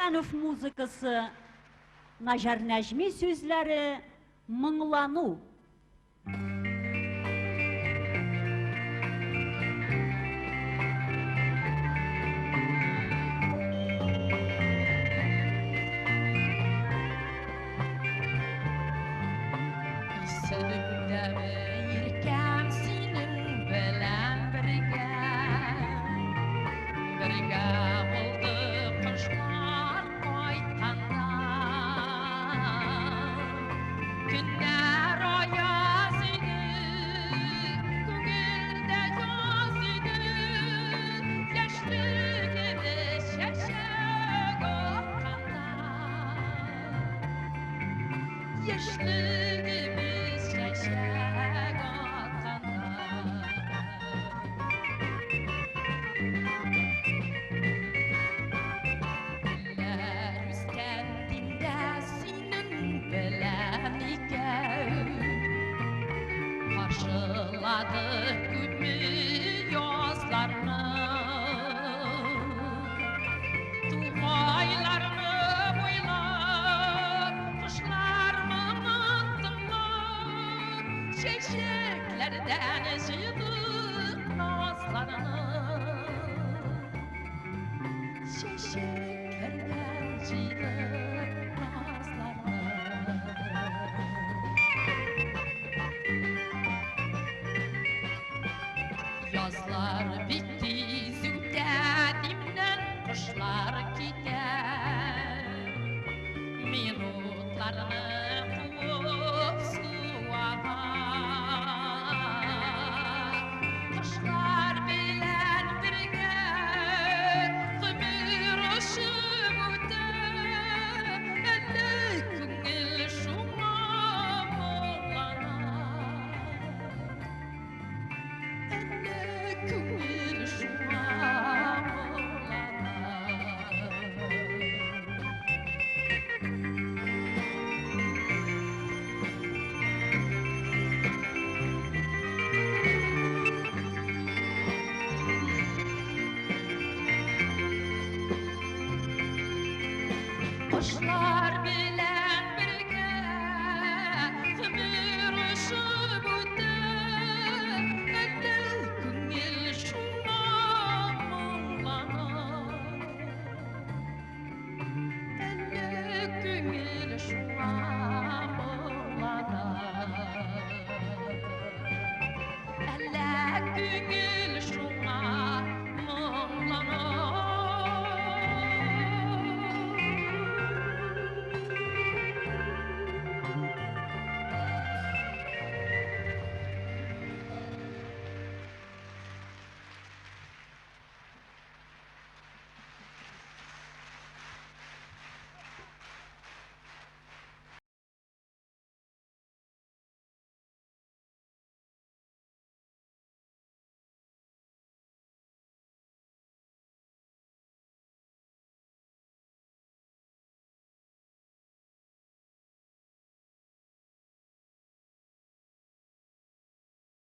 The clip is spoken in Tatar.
Хәсәнов музыкасы, Наҗар Нәҗми сүзләре, Моңлану. Исеңдәме, иркәм, синең белән бергә Бергә булдык кошлар кайтканда. Көннәр аяз иде, күңелдә яз иде, Яшьлегебез чәчәк атканда. Яшьлегебез чәчәк атканда. Гөлләр үскән диндә синең белән икәү. Каршыладык күпме язларны. Тугайларны буйлап, кошлар моңын тыңлап, чәчәкләрдән җыйдык назларны. Чәчәкләрдән җыйдык назларны. Язлар бик тиз үтә, димнән кошлар китә. Минутларны куып суага. Кошлар белән бергә гомер очып үтә. Әллә күңел шуңа моңлана. Әллә күңел шуңа моңлана. Кошлар